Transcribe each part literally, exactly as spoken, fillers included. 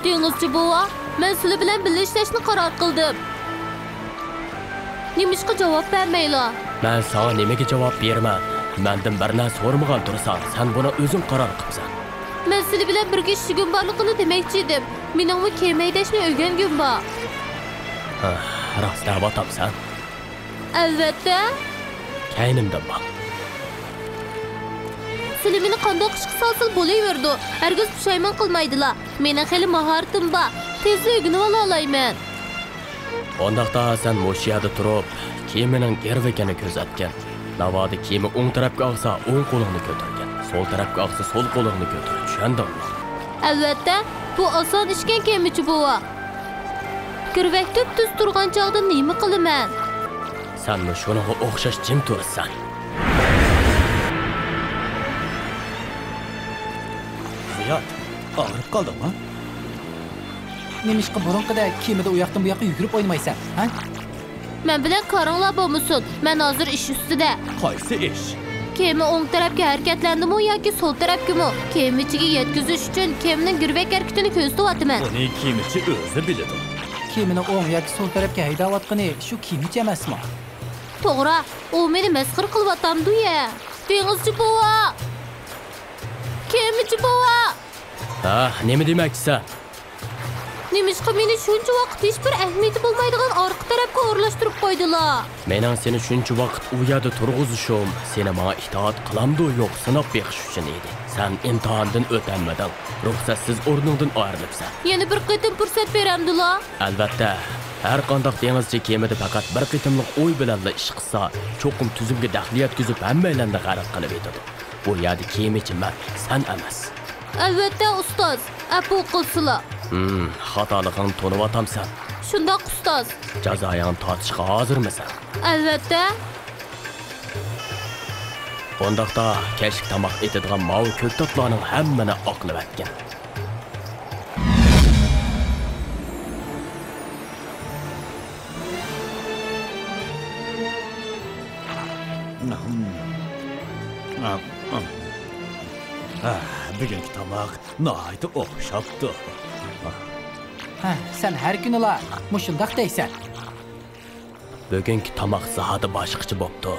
دېڭىزچى بوۋا، مەن سىلى بىلەن بىللە ئىشلەشنى قارار قىلدىم. نېمىشقا جاۋاب بەرمەيلا؟ مەن ساڭا نېمىگە جاۋاب بېرىمەن؟ مەندىن بىر نەرسە سورىمىغان تۇرساڭ، سەن بۇنى ئۆزۈڭ قارار قىپسەن. مەن سىلى بىلەن بىرگە ئىشلىگۈم بارلىقىنى دېمەكچى ئىدىم. مېنىڭمۇ كېمە ھەيدەشنى ئۆگەنگۈم بار. ھە، راست دەۋاتامسەن؟ ئەلۋەتتە. كەينىمدىن ماڭ. سىلى مېنى قانداق ئىشقا سالسىلا بولۇۋېرىدۇ. ھەرگىز پۇشايمان قىلمايدىلا. مېنىڭ خېلى ماھارىتىم بار. تېزلا ئۆگىنىۋالالايمەن. ئۇنداقتا سەن مۇشۇ يەردە تۇرۇپ، كېمىنىڭ گىرۋىكىنى كۆزەتكىن. ناۋادا كېمە ئوڭ تەرەپكە ئاغسا، ئوڭ قولۇڭنى كۆتۈرگىن. سول تەرەپكە ئاغسا، سول قولۇڭنى كۆتۈر. چۈشەندىڭمۇ؟ ئەلۋەتتە، بۇ ئاسان ئىشكەن، كېمىچى بوۋا. گىرۋەك تۈپتۈز تۇرغان چاغدا نېمە قىلىمەن؟ سەنمۇ شۇنىڭغا ئوخشاش جىم تۇرىسەن. زىياد، ئاغرىپ قالدىڭمۇ؟ نېمىشقا بۇرۇنقىدەك كېمىدە ئۇ ياقتىن بۇ ياققا يۈگۈرۈپ ئوينىمايسەن، ھە؟ مەن بىلەن كارىڭلار بولمىسۇن، مەن ھازىر ئىش ئۈستىدە. قايسى ئىش؟ كېمە ئوڭ تەرەپكە ھەرىكەتلەندىمۇ ياكى سول تەرەپكىمۇ، كېمىچىگە يەتكۈزۈش ئۈچۈن كېمىنىڭ گىرۋەك ھەرىكىتىنى كۆزىتىۋاتىمەن. بۇنى كېمىچى ئۆزى بىلىدۇ. كېمىنى ئوڭ ياكى سول تەرەپكە ھەيدەۋاتقىنى شۇ كېمىچى ئەمەسمۇ؟ توغرا، ئۇ مېنى مەسخىرە قىلىۋاتامدۇ يە؟ دېڭىزچى بوۋا! كېمىچى بوۋا! ھە، نېمە دېمەكچىسەن؟ نېمىشقا مېنى شۇنچە ۋاقىت ھېچبىر ئەھمىيىتى بولمايدىغان ئارقا تەرەپكە ئورۇنلاشتۇرۇپ قويدىلا؟ مېنىڭ سېنى شۇنچە ۋاقىت ئۇ يەردە تۇرغۇزۇشۇم سېنى ماڭا ئىتائەت قىلامدۇ يوق سىناپ بېقىش ئۈچۈن ئىدى. سەن ئىمتىھاندىن ئۆتەلمىدىڭ. رۇخسەتسىز ئورنۇڭدىن ئايرىلىپسەن. يەنە بىر قېتىم پۇرسەت بېرەمدىلا؟ ئەلۋەتتە. ھەر قانداق دېڭىزچى كېمىدە پەقەت بىر قېتىملىق ئوي بىلەنلا ئىش قىلسا، چوقۇم تۈزۈمگە دەخلى يەتكۈزۈپ، ھەممەيلەننى غەرق قىلىۋېتىدۇ. بۇ يەردە كېمىچى مەن، سەن ئەمەس. ئەلۋەتتە، ئۇستاز. ئەپۇ قىلسىلا. ھىم، خاتالىقىڭنى تونۇۋاتامسەن؟ شۇنداق، ئۇستاز. جازايىڭنى تارتىشقا ھازىرمىسەن؟ ئەلۋەتتە. ئۇنداقتا، كەچلىك تاماق ئېتىدىغان ماۋۇ كۆكتاتلارنىڭ ھەممىنى ئاقلىۋەتكىن. ھە، بۈگۈنكى تاماق ناھايىتى ئوخشاپتۇ. ھە، سەن ھەر كۈنىلا مۇشۇنداق دەيسەن. بۈگۈنكى تاماق زادى باشقىچە بوپتۇ.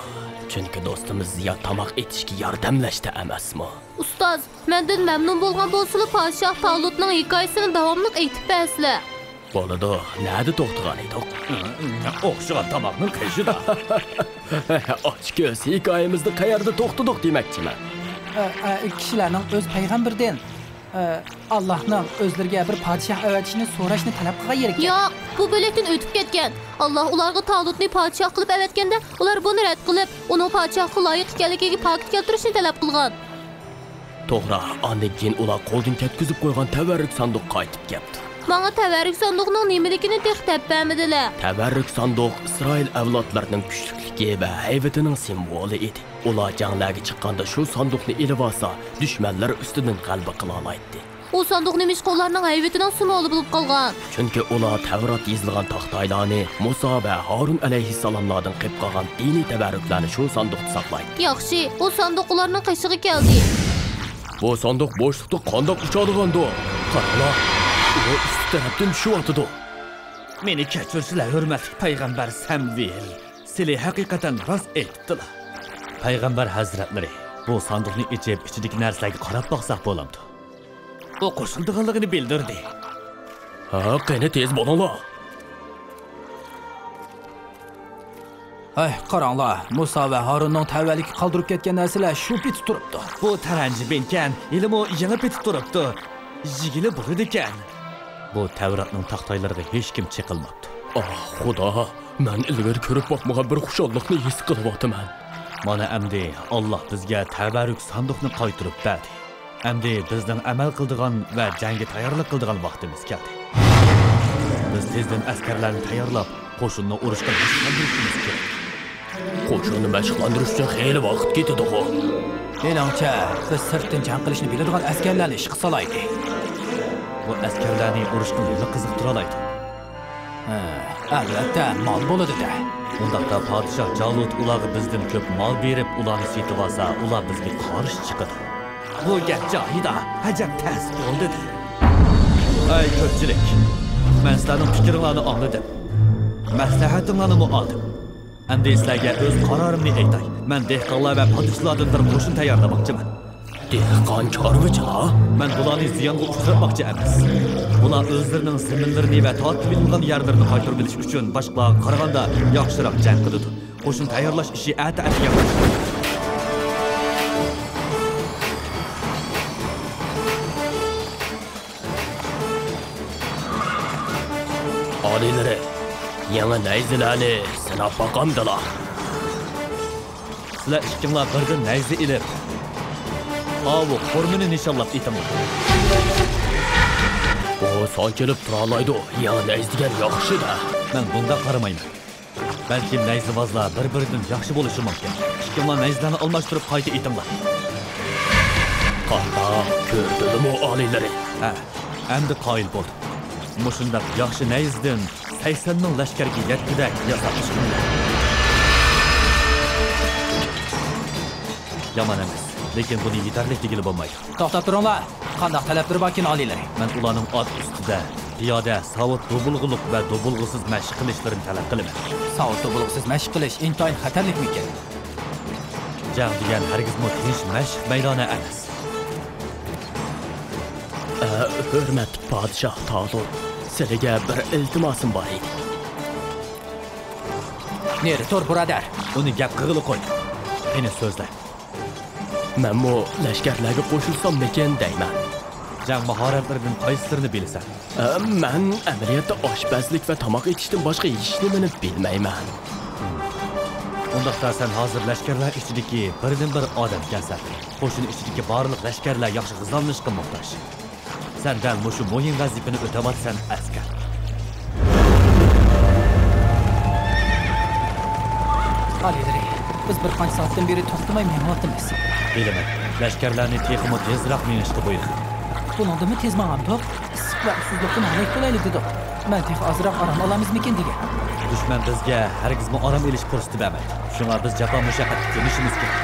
چۈنكى دوستىمىز زىياد تاماق ئېتىشكە ياردەملەشتى ئەمەسمۇ؟ ئۇستاز، مەندىن مەمنۇن بولغان بولسىلا، پادىشاھ تالۇتنىڭ ھېكايىسىنى داۋاملىق ئېيتىپ بەرسىلە. بولىدۇ، نەدە توختىغان ئىدۇق؟ ئوخشىغان تاماقنىڭ قېشىدا. ئاچكۆز، ھېكايىمىزدە قەيەردە توختىدۇق دېمەكچىمەن. ئە، ئە، كىشىلەرنىڭ ئۆز پەيغەمبىرىدىن، ئە، ئاللاھنىڭ ئۆزلىرىگە بىر پادىشاھ ئەۋەتىشىنى سوراشنى تەلەپ قىلغان يېرىكەن. ياق، بۇ بۆلەكتىن ئۆتۈپ كەتكەن. ئاللاھ ئۇلارغا تالۇتنى پادىشاھ قىلىپ ئەۋەتكەندە، ئۇلار بۇنى رەت قىلىپ، ئۇنىڭ پادىشاھلىققا لايىق ئىكەنلىكىگە پاكىت كەلتۈرۈشنى تەلەپ قىلغان. توغرا، ئاندىن كېيىن ئۇلار قولدىن كەتكۈزۈپ قويغان تەۋەررۈك ساندۇق قايتىپ كەپتۇ. ماڭا تەۋەررۈك ساندۇقنىڭ نېمىلىكىنى تېخى دەپ بەرمىدىلە. تەۋەررۈك ساندۇق ئىسرائىل ئەۋلادلىرىنىڭ كۈچلۈكلۈكى ۋە ھەيۋىتىنىڭ سىمۋولى ئىدى. ئۇلار جەڭلەرگە چىققاندا شۇ ساندۇقنى ئېلىۋالسا، دۈشمەنلەر ئۈستىدىن غەلىبە قىلالايتتى. ئۇ ساندۇق نېمىشقا ئۇلارنىڭ ھەيۋىتىنىڭ سىمۋولى بولۇپ قالغان؟ چۈنكى ئۇلار تەۋرات يېزىلغان تاختايلارنى، مۇسا ۋە ھارۇن ئەلەيھىسسالاملاردىن قېپقالغان دىنىي تەۋەررۈكلەرنى شۇ ساندۇقتا ساقلايتتى. ياخشى، ئۇ ساندۇق ئۇلارنىڭ قېشىغا كەلدى. بۇ ساندۇق بوشلۇقتا قانداق ئۇچادىغاندۇ؟ قاراڭلار، ئۇ ئۈستى تەرەپتىن چۈشۈۋاتىدۇ. مېنى كەچۈرسىلە، ھۆرمەتلىك پەيغەمبەر سەمۋىل. سىلى ھەقىقەتەن راست ئېيتىپتىلا. پەيغەمبەر ھەزرەتلىرى، بۇ ساندۇقنى ئېچىپ، ئىچىدىكى نەرسىلەرگە قاراپ باقساق بولامدۇ؟ ئۇ قوشۇلىدىغانلىقىنى بىلدۈردى. ھە، قېنى تېز بولۇڭلار! ھەي، قاراڭلار، مۇسا ۋە ھارۇننىڭ تەۋەلىكى قالدۇرۇپ كەتكەن نەرسىلەر شۇ پېتى تۇرۇپتۇ. بۇ تەرەنجى بىنكەن، ھېلىمۇ يېڭى پېتى تۇرۇپتۇ. يېگىلى بولىدىكەن. بۇ تەۋراتنىڭ تاختايلىرىغا ھېچكىم چېقىلماپتۇ. ئاھ، خۇدا! مەن ئىلگىرى كۆرۈپ باقمىغان بىر خۇشاللىقنى ھېس قىلىۋاتىمەن. مانا ئەمدى ئاللاھ بىزگە تەۋەررۈك ساندۇقنى قايتۇرۇپ بەردى. ئەمدى بىزنىڭ ئەمەل قىلىدىغان ۋە جەڭگە تەييارلىق قىلىدىغان ۋاقتىمىز كەلدى. بىز تېزدىن ئەسكەرلەرنى تەييارلاپ، قوشۇننى ئۇرۇشقا مەشىقلەندۈرۈشىمىز كېرەك. قوشۇننى مەشىقلەندۈرۈش ئۈچۈن خېلى ۋاقىت كېتىدىغۇ. مېنىڭچە، بىز سىرتتىن جەڭ قىلىشنى بىلىدىغان ئەسكەرلەرنى ئىشقا سالايلى. بۇ ئەسكەرلەرنى ئۇرۇشقا نېمە قىزىقتۇرالايدۇ؟ ھە، ئەلۋەتتە، مال بولىدۇ-دە. ئۇنداقتا پادىشاھ جالۇت ئۇلارغا بىزدىن كۆپ مال بېرىپ، ئۇلارنى سېتىۋالسا، ئۇلار بىزگە قارشى چىقىدۇ. بۇ گەپ جايىدا، ئەجەب تەس بولدى-دە. ئەي كۆپچىلىك، مەن سىلەرنىڭ پىكرىڭلارنى ئاڭلىدىم، مەسلىھەتىڭلارنىمۇ ئالدىم. ئەمدى سىلەرگە ئۆز قارارىمنى ئېيتاي. مەن دېھقانلار ۋە پادىچىلاردىن بىر قوشۇن تەييارلىماقچىمەن. دېھقان چارۋىچىلار؟ مەن بۇلارنى زىيانغا ئۇچراتماقچى ئەمەس. بۇلار ئۆزلىرىنىڭ زېمىنلىرىنى ۋە تارتىۋېلىنغان يەرلىرىنى قايتۇرۇۋېلىش ئۈچۈن باشقىلارغا قارىغاندا ياخشىراق جەڭ قىلىدۇ. قوشۇن تەييارلاش ئىشى ئەتە ئەتىگە قالدى. ئالىيلىرى، يېڭى نەيزىلەرنى سىناپ باقامدىلا؟ سىلەر ئىككىڭلار بىردىن نەيزە ئېلىپ، ئاۋۇ قورمىنى نىشانلاپ ئېتىڭلار. ئۇ سان چېلىپ تۇرالايدۇ، يېڭى نەيزە دېگەن ياخشى-دە. مەن بۇنداق قارىمايمەن. بەلكىم نەيزىۋازلار بىر-بىرىدىن ياخشى بولۇشى مۇمكىن. ئىككىڭلار نەيزىلەرنى ئالماشتۇرۇپ قايتا ئېتىڭلار. قانداق، كۆردۈڭلارمۇ ئالىيلىرى؟ ھە، ئەمدى قايىل بولدۇم. مۇشۇنداق ياخشى نەيزىدىن سەكسەن مىڭ لەشكەرگە يەتكۈدەك ياساپ چىقىڭلار. يامان ئەمەس، لېكىن بۇنى يېتەرلىك دېگىلى بولمايدۇ. توختاپ تۇرۇڭلار! قانداق تەلەپلىرى باركىن، ئالىيلىرى؟ مەن ئۇلارنىڭ ئات ئۈستىدە، پىيادە، ساۋۇت دوبۇلغۇلۇق ۋە دوبۇلغۇسىز مەشىق قىلىشلىرىنى تەلەپ قىلىمەن. ساۋۇت دوبۇلغۇسىز مەشىق قىلىش ئىنتايىن خەتەرلىكمىكىن؟ جەڭ دېگەن ھەرگىزمۇ تىنچ مەشىق مەيدانى ئەمەس. ئە، ھۆرمەتلىك پادىشاھ تالۇت، سىلىگە بىر ئىلتىماسىم بار ئىدى. نېرى تۇر، بۇرادەر! ئۇنى گەپ قىلغىلى قوي. قېنى، سۆزلە. مەنمۇ لەشكەرلەرگە قوشۇلساممىكىن دەيمەن. جەڭ ماھارەتلىرىدىن قايسىلىرىنى بىلىسەن؟ ئە، مەن ئەمەلىيەتتە ئاشپەزلىك ۋە تاماق ئېتىشتىن باشقا ھېچنېمىنى بىلمەيمەن. ئۇنداقتا سەن ھازىر لەشكەرلەر ئىچىدىكى بىردىنبىر ئادەمكەنسەن. قوشۇن ئىچىدىكى بارلىق لەشكەرلەر ياخشى غىزالىنىشقا موھتاج. سەن دەل مۇشۇ مۇھىم ۋەزىپىنى ئۆتەۋاتىسەن، ئەسكەر. ئالىيلىرى، بىز بىر قانچە سائەتتىن بېرى توختىماي مېڭىۋاتىمىز. بىلىمەن، لەشكەرلەرنى تېخىمۇ تېزراق مېڭىشقا بۇيرۇڭ. بۇنىڭدىنمۇ تېز ماڭامدۇق؟ ئىسسىق ۋە ئۇسسۇزلۇقتىن ھالاك بولايلى دېدۇق. مەن تېخى ئازراق ئارام ئالامىزمىكىن دېگەن. دۈشمەن بىزگە ھەرگىزمۇ ئارام ئېلىش پۇرسىتى بەرمەيدۇ. شۇڭا بىز جاپا مۇشەققەتكە كۆنۈشىمىز كېرەك.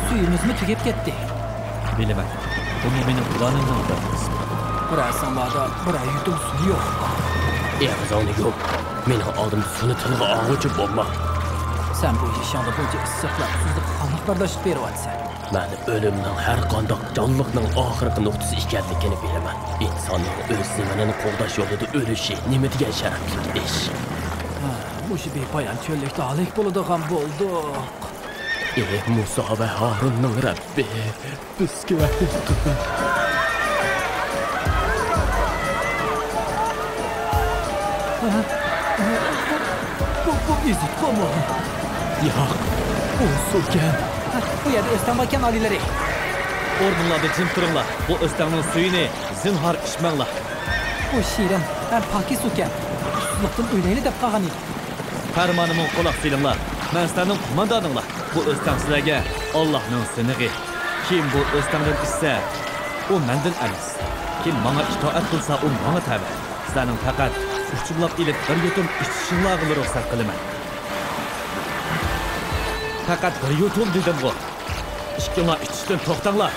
سۈيىمىزمۇ تۈگەپ كەتتى. بىلىمەن. بۇمۇ مېنىڭ پىلانىمنىڭ بىر قىسمى. بىرەر ساڭلاردا بىرەر يۇتۇم سۇ يوق. ئېغىزىڭنى يۇم. مېنىڭ ئالدىمدا سۇنى تىلغا ئالغۇچى بولما. سەن بۇ يېشىڭدا بۇنچە ئىسسىق ۋە ئۇسسۇزلۇققا قانداق بەرداشلىق بېرىۋاتىسەن؟ مەن ئۆلۈمنىڭ ھەر قانداق جانلىقنىڭ ئاخىرقى نۇقتىسى ئىكەنلىكىنى بىلىمەن. ئىنساننىڭ ئۆز زېمىنىنى قوغداش يولىدا ئۆلۈشى نېمە دېگەن شەرەپلىك ئىش! ھە، مۇشۇ بىپايان چۆللۈكتە ھالاك بولىدىغان بولدۇق. ئى مۇسا ۋە ھارۇننىڭ رەببى، بىزگە رەھمەت قىل. بۇ، بۇ ئېزىتقۇمۇ؟ ياق، بۇ سۇكەن. بۇ يەردە ئۆستەڭ باركەن، ئالىيلىرى. ئورنۇڭلاردا جىم تۇرۇڭلار. بۇ ئۆستەڭنىڭ سۈيىنى زىنھار ئىچمەڭلار. بۇ شېرىن ھەم پاكىز سۇكەن. ئۇسسۇزلۇقتىن ئۆلەيلى دەپ قالغان ئىدى. پەرمانىمغا قۇلاق سېلىڭلار. مەن سىلەرنىڭ قوماندانىڭلار. بۇ ئۆستەڭ سىلەرگە ئاللاھنىڭ سىنىقى. كىم بۇ ئۆستەڭدىن ئىچسە، ئۇ مەندىن ئەمەس. كىم ماڭا ئىتائەت قىلسا، ئۇ ماڭا تەۋە. سىلەرنىڭ پەقەت ئۇچۇملاپ ئېلىپ بىر يۇتۇم ئىچىشىڭلارغىلا رۇخسەت قىلىمەن. پەقەت بىر يۇتۇم دېدىمغۇ. ئىككىڭلار ئىچىشتىن توختاڭلار.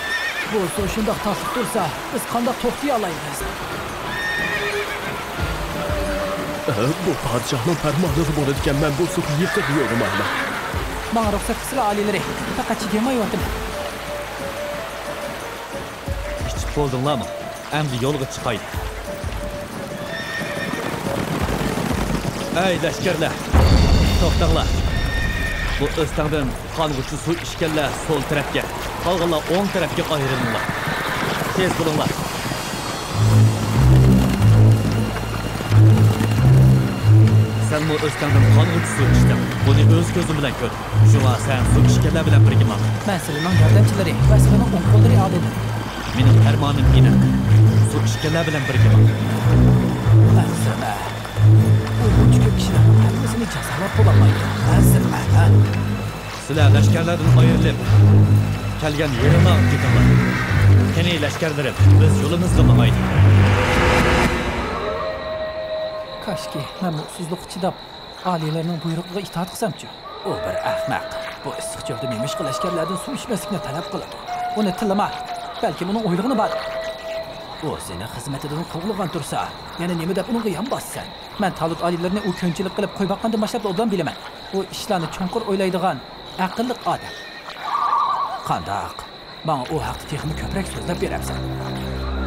بۇ سۇ شۇنداق تاتلىق تۇرسا، بىز قانداق توختىيالايمىز؟ ئە، بۇ پادىشاھنىڭ پەرمانىغا بولىدىكەن، مەن بۇ سۇغا يېقىن يولىمايمەن. ماڭا رۇخسەت قىلسىلا، ئالىيلىرى. پەقەت چىدىيالمايۋاتىمەن. ئىچىپ بولدۇڭلارمۇ؟ ئەمدى يولغا چىقايلى. ئەي لەشكەرلەر، توختاڭلار! بۇ ئۆستەڭدىن قانغۇچى سۇ ئىچكەنلەر سول تەرەپكە، قالغانلار ئوڭ تەرەپكە ئايرىلىڭلار. تېز بولۇڭلار! سەنمۇ ئۆستەڭدىن قانغۇچى سۇ ئىچتىڭ. بۇنى ئۆز كۆزۈم بىلەن كۆردۈم. شۇڭا سەن سۇ ئىچكەنلەر بىلەن بىرگە ماڭ. مەن سىلىنىڭ ياردەمچىلىرى ۋە سىلىنىڭ ئوڭ قوللىرى، ئالىيلىرى. مېنىڭ پەرمانىم ئېنىق. سۇ ئىچكەنلەر بىلەن بىرگە ماڭ. ئەنسىرىمە. ئۇ بۇنچە كۆپ كىشىلەرنىڭ ھەممىسىنى جازالاپ بولالمايدۇ. ئەنسىرىمە، ھە؟ سىلەر لەشكەرلەردىن ئايرىلىپ، كەلگەن يېرىڭلارغا كېتىڭلار. قېنى، لەشكەرلىرىم، بىز يولىمىزغا ماڭايلى. كاشكى، مەنمۇ ئۇسسۇزلۇققا چىداپ، ئالىيلىرىنىڭ بۇيرۇقىغا ئىتائەت قىلسامچۇ؟ ئۇ بىر ئەخمەق. بۇ ئىسسىق چۆلدە نېمىشقا لەشكەرلەردىن سۇ ئىچمەسلىكنى تەلەپ قىلىدۇ؟ ئۇنى تىللىما. بەلكىم ئۇنىڭ ئويلىغىنى باردۇر. ئۇ سېنى خىزمىتىدىن قوغلىغان تۇرسا، يەنە نېمە دەپ ئۇنىڭغا يان باسىسەن؟ مەن تالۇت ئالىيلىرىنى ئۇ كۆنچىلىك قىلىپ قويۇۋاتقاندىن باشلاپلا ئوبدان بىلىمەن. ئۇ ئىشلارنى چوڭقۇر ئويلايدىغان، ئەقىللىق ئادەم. قانداق؟ ماڭا ئۇ ھەقتە تېخىمۇ كۆپرەك سۆزلەپ بېرەمسەن؟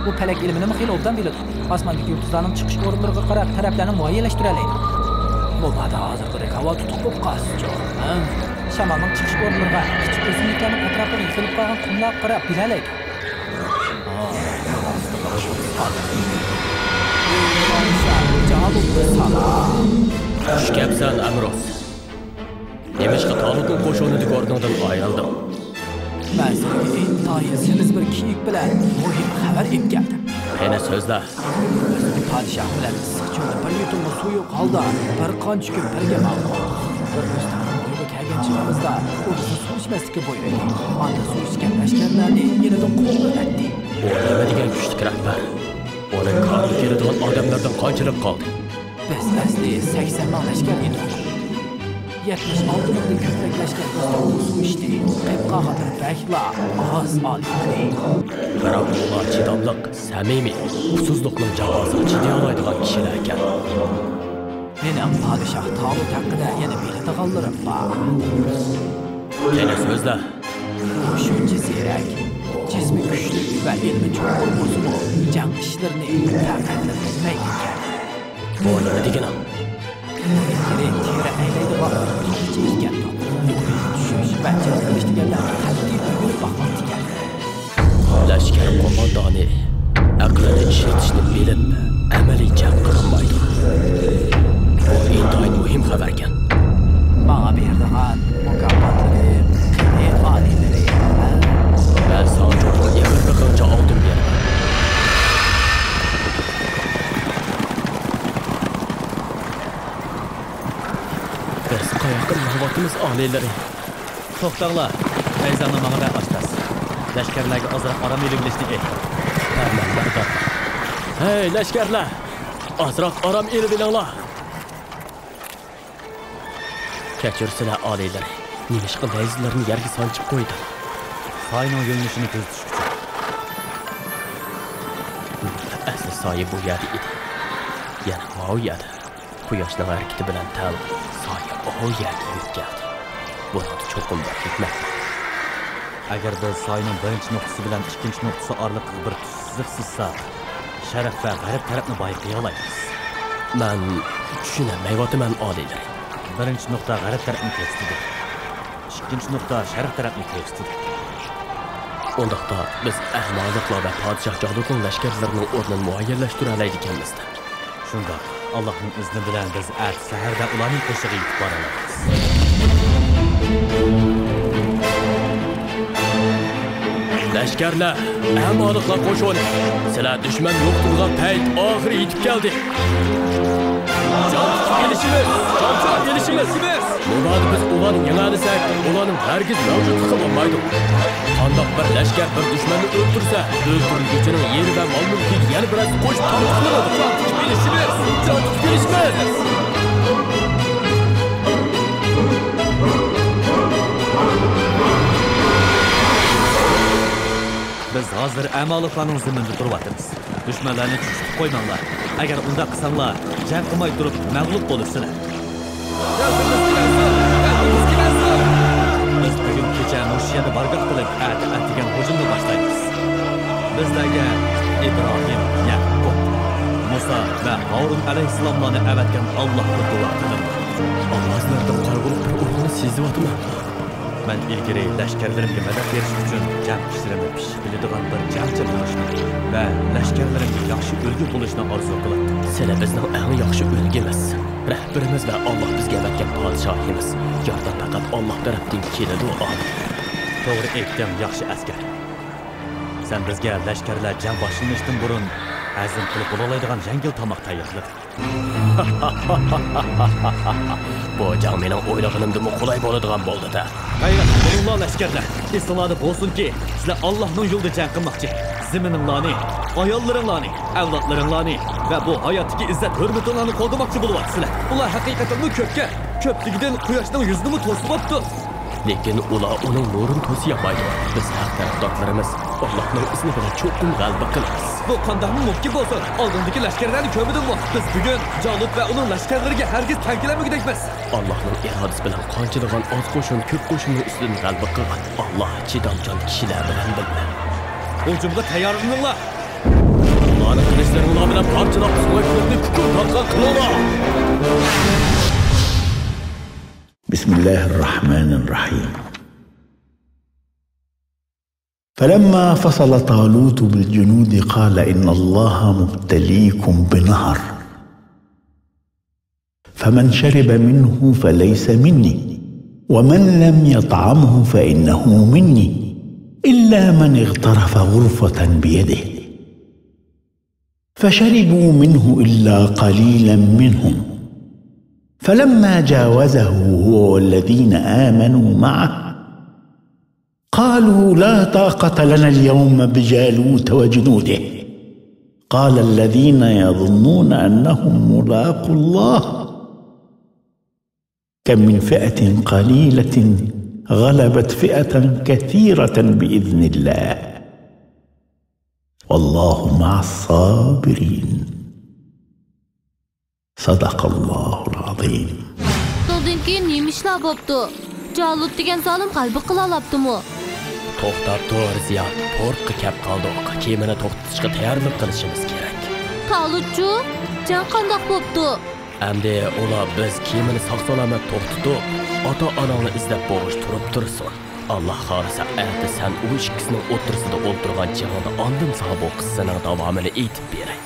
ئۇ پەلەك ئىلمىنىمۇ خېلى ئوبدان بىلىدۇ. ئاسماندىكى يۇلتۇزلارنىڭ چىقىش ئورۇنلىرىغا قاراپ تەرەپلەرنى مۇئەييەنلەشتۈرەلەيدۇ. مۇبادا ھازىرقىدەك ھاۋا تۇتۇق بولۇپ قالسىچۇ؟ ھە؟ شامالنىڭ چىقىش ئورۇنلىرىغا، كىچىك ئۆسۈملۈكلەرنىڭ ئەتراپىغا يىغىلىپ قالغان قۇملارغا قاراپ بىلەلەيدۇ. چۈشكەپسەن، ئەمروز. نېمىشقا تالۇتنىڭ قوشۇنىدىكى ئورنۇڭدىن ئايرىلدىڭ؟ مەن سىزگە ئىنتايىن سېمىز بىر كېيىك بىلەن مۇھىم خەۋەر ئېلىپ كەلدىم. قېنى سۆزلە. بىزنىڭ پادىشاھ بىلەن ئىسسىق چۆلدە بىر يۇتۇمغا سۇ يوق ھالدا بىر قانچە كۈن بىرگە ماڭدۇق. بىر ئۆستەڭنىڭ بويىغا كەلگەن چېغىمىزدا ئۇ بىزنى سۇ ئىچمەسلىككە بۇيرۇدى. ئاندا سۇ ئىچكەن لەشكەرلەرنى يېنىدىن قوغلىۋەتتى. ئۇ نېمە دېگەن كۈچلۈك رەھبەر؟ ئۇنىڭ كارىغا كېلىدىغان ئادەملەردىن قانچىلىك قالدى؟ بىز ئەسلى سەكسەن مىڭ لەشكەر ئىدۇق. يەتمىش ئالتە مىڭدىن كۆپرەك لەشكەر بىزدىن سۇ ئىچتى. قېلىپ قالغانلىرى بەكلا ئاز، ئالىي. بىراق ئۇلار چىداملىق، سەمىمىي، ئۇسسۇزلۇقنىڭ جاپاسىغا چىدىيالايدىغان كىشىلەركەن. مېنىڭ پادىشاھ تالۇت ھەققىدە يەنە بىلىدىغانلىرىم بار. قېنى سۆزلە. ئۇ شۇنچە زېرەك، جىسمى كۈچلۈك ۋە ئىلمى چوڭقۇر بولسىمۇ، جەڭ ئىشلىرىنى پەقەتلا بىلمەيدىكەن. بۇ نېمە دېگىنىڭ؟ ئۇ ئىلگىرى تېرە ئەيلەيدىغان بىر تاغچى ئىكەن. يۇقىرىغا چۈشۈش ۋە جەڭ قىلىش دېگەنلەرنى قەتئىي ئۆگىنىپ باقماپتىكەن. لەشكەر قوماندانى ئەقلىنى ئىشلىتىشنى بىلىپ، ئەمەلىي جەڭ قىلالمايدۇ. بۇ ئىنتايىن مۇھىم خەۋەركەن. ماڭا بېرىدىغان مۇكاپاتلىرىم قېنى، ئالىيلىرى؟ مەن ساڭا چوقۇم ئېغىرلىقىڭچە ئالتۇن بېرىمەن. بىز قاياققا مېڭىۋاتىمىز، ئالىيلىرى؟ توختاڭلار، پەيزاڭنى ماڭا بەر، ئاشتاس. لەشكەرلەرگە ئازراق ئارام ئېلىۋېلىشنى ئېيت. ھەممە مەردان. ھەي، لەشكەرلەر! ئازراق ئارام ئېلىۋېلىڭلار! كەچۈرسىلە، ئالىيلىرى. نېمىشقا نەيزىلىرىنى يەرگە سانجىپ قويدۇم؟ سايىنىڭ يۆنىلىشىنى تۈزىتىش ئۈچۈن. ئەسلى سايە بۇ يەردە ئىدى. يەنە ماۋۇ يەردە. قۇياشنىڭ ھەرىكىتى بىلەن تەڭ سايە ئاۋۇ يەرگە يېتىپ كەلدى. بۇنىڭدا چوقۇم بىر ھېكمەت بار. ئەگەر بىز سايىنىڭ بىرىنچى نۇقتىسى بىلەن ئىككىنچى نۇقتىسى ئارىلىقىغا بىر تۈز سىزىق سىزساق، شەرق ۋە غەرب تەرەپنى بايقىيالايمىز. مەن چۈشىنەلمەيۋاتىمەن، ئالىيلىرى. بىرىنچى نۇقتا غەرب تەرەپنى كۆرسىتىدۇ. ئىككىنچى نۇقتا شەرق تەرەپنى كۆرسىتىدۇ. ئۇنداقتا بىز ئەمالىقلار ۋە پادىشاھ جالۇتنىڭ لەشكەرلىرىنىڭ ئورنىنى مۇئەييەنلەشتۈرەلەيدىكەنمىز. شۇنداق، ئاللاھنىڭ ئىزنى بىلەن بىز ئەتە سەھەردە ئۇلارنىڭ قېشىغا يېتىپ بارالايمىز. لەشكەرلەر، ئەمالىقلار قوشۇنى، سىلەر دۈشمەن يوقىتىدىغان پەيت ئاخىرى يېتىپ كەلدى. جان تۇتۇپ ئېلىشىمىز! جان تۇتۇپ ئېلىشىمىز! مۇبادا بىز ئۇلارنى يېڭەلىسەك، ئۇلارنىڭ ھەرگىز مەۋجۇتلۇقى بولمايدۇ. قانداق بىر لەشكەر بىر دۈشمەننى ئۆلتۈرسە، ئۆلتۈرۈلگۈچىنىڭ يېرى ۋە مال-مۈلكىگە يەنە بىرەرسى قوشۇپ تارتىقلىنىدۇ. جان تۇتۇپ ئېلىشىمىز! جان تۇتۇپ ئېلىشىمىز! بىز ھازىر ئەمالىقلارنىڭ زېمىنىدا تۇرۇۋاتىمىز. دۈشمەنلەرنى چۈشۈتۈپ قويماڭلار. ئەگەر ئۇنداق قىلساڭلار، جەڭ قىلماي تۇرۇپ مەغلۇپ بولىسىلەر. بىز بۈگۈن كېچە مۇشۇ يەردە بارگاھ قىلىپ، ئەتە ئەتىگەن ھۇجۇمنى باشلايمىز. بىزلەرگە ئىبراھىم، يەقۇب، مۇسا ۋە ھارۇن ئەلەيھىسسالاملارنى ئەۋەتكەن ئاللاھقا دۇئا قىلىڭلار. ئاۋازلىرىدىن قارىغۇلۇق بىر ئۇرغۇنى سېزىۋاتىمەن. مەن ئىلگىرى لەشكەرلىرىمگە مەدەت بېرىش ئۈچۈن جەڭ ئىشلىرىنى پىششىق بىلىدىغان بىر جەڭچى بولۇشنى ۋە لەشكەرلىرىمگە ياخشى ئۈلگە بولۇشنى ئارزۇ قىلاتتىم. سىلەر بىزنىڭ ئەڭ ياخشى ئۈلگىمىز، رەھبىرىمىز ۋە ئاللاھ بىزگە ئەۋەتكەن پادىشاھىمىز. ياردەم پەقەت ئاللاھ تەرەپتىن كېلىدۇ، ئالىي. توغرا ئېيتتىڭ، ياخشى ئەسكەر. سەن بىزگە لەشكەرلەر جەڭ باشلىنىشتىن بۇرۇن ھەزىم قىلىپ بولالايدىغان يەڭگىل تاماق تەييارلىدىڭ. بۇ جەڭ مېنىڭ ئويلىغىنىمدىنمۇ قولاي بولىدىغان بولدى-دە. غەيرەتلىك بولۇڭلار، لەشكەرلەر! ئېسىڭلاردا بولسۇنكى، سىلەر ئاللاھنىڭ يولىدا جەڭ قىلماقچى. زېمىنىڭلارنى، ئاياللىرىڭلارنى، ئەۋلادلىرىڭلارنى ۋە بۇ ھاياتتىكى ئىززەت-ھۆرمىتىڭلارنى قوغدىماقچى بولۇۋاتىسىلەر. بۇلار ھەقىقەتەنمۇ كۆپكەن، كۆپلۈكىدىن قۇياشنىڭ يۈزىنىمۇ توسۇۋاپتۇ. لېكىن ئۇلار ئۇنىڭ نۇرىنى توسىيالمايدۇ. بىز ھەق تەرەپدارلىرىمىز، ئاللاھنىڭ ئىزنى بىلەن چوقۇم غەلىبە قىلىمىز. بۇ قانداقمۇ مۇمكىن بولسۇن؟ ئالدىڭدىكى لەشكەرلەرنى كۆرمىدىڭمۇ؟ بىز بۈگۈن جالۇت ۋە ئۇنىڭ لەشكەرلىرىگە ھەرگىز تەڭ كېلەلمىگۈدەكمىز. ئاللاھنىڭ ئىرادىسى بىلەن قانچىلىغان ئاز قوشۇن كۆپ قوشۇننىڭ ئۈستىدىن غەلىبە قىلغان. ئاللاھ چىدامچان كىشىلەر بىلەن بىللە. ھۇجۇمغا تەييارلىنىڭلار! ئۇلارنى قىلىچلىرىڭلار بىلەن پارچىلاپ، سۇڭايلىرىنى كۇكۇر تارقان قىلىڭلار! بسم الله الرحمن الرحيم. فلما فصل طالوت بالجنود قال إن الله مبتليكم بنهر فمن شرب منه فليس مني ومن لم يطعمه فإنه مني إلا من اغترف غرفة بيده فشربوا منه إلا قليلا منهم فلما جاوزه هو والذين آمنوا معه قالوا لا طاقة لنا اليوم بجالوت وجنوده قال الذين يظنون أنهم ملاقو الله كم من فئة قليلة غلبت فئة كثيرة بإذن الله والله مع الصابرين. صدق الله العظيم. شۇنىڭدىن كېيىن نېمە ئىشلار بوپتۇ؟ جالۇت دېگەن زالىم غەلىبە قىلالاپتىمۇ؟ توختاپ تۇر، زىياد. پورتقا كەپ قالدۇق. كېمىنى توختىتىشقا تەييارلىق قىلىشىمىز كېرەك. تالۇتچۇ؟ جەڭ قانداق بوپتۇ؟ ئەمدى ئۇلار بىز كېمىنى ساق-سالامەت توختىتىپ، ئاتا-ئاناڭنى ئىزدەپ بولغۇچە تۇرۇپ تۇرسۇن. ئاللا خالىسا، ئەتە سەن ئۇ ئىككىسىنىڭ ئوتتۇرىسىدا ئولتۇرغان چېغىڭدا ئاندىن ساڭا بۇ قىسسىنىڭ داۋامىنى ئېيتىپ بېرەي.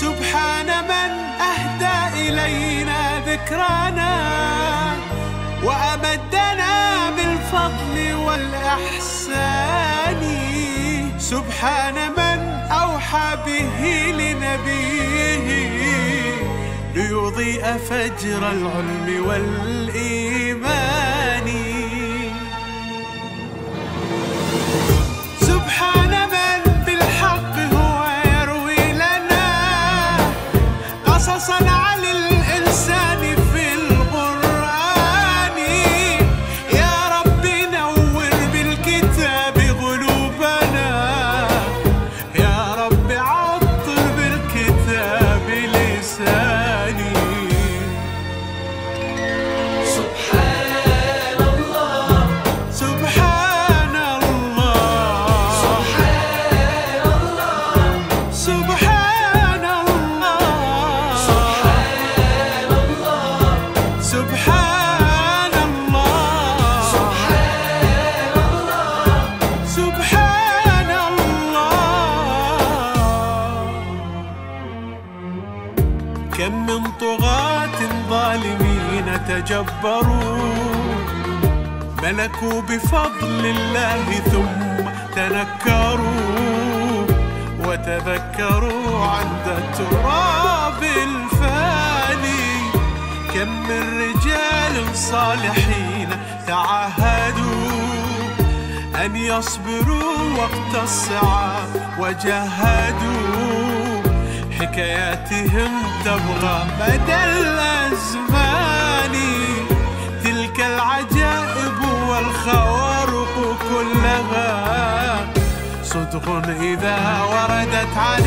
سبحان من أهدى إلينا ذكرانا وأمدنا بالفضل والإحسان. سبحان من أوحى به لنبيه ليضيء فجر العلم والإيمان. سبحان من بالحق هو يروي لنا قصصا عن الإنسان في القرآن. يا رب نور بالكتاب قلوبنا، يا رب عطر بالكتاب لساني. سبحان الله، سبحان الله، سبحان الله، سبحان الله، سبحان الله، سبحان الله، سبحان الله، سبحان الله. كم من طغاة ظالمين تجبروا، ملكوا بفضل الله ثم تنكروا، وتذكروا عند التراب الفاني. كم من رجال صالحين تعاهدوا أن يصبروا وقت الصعاب وجاهدوا، حكاياتهم تبقى مدى الأزمان. تلك العجائب والخوارق كلها صدق إذا وردت عن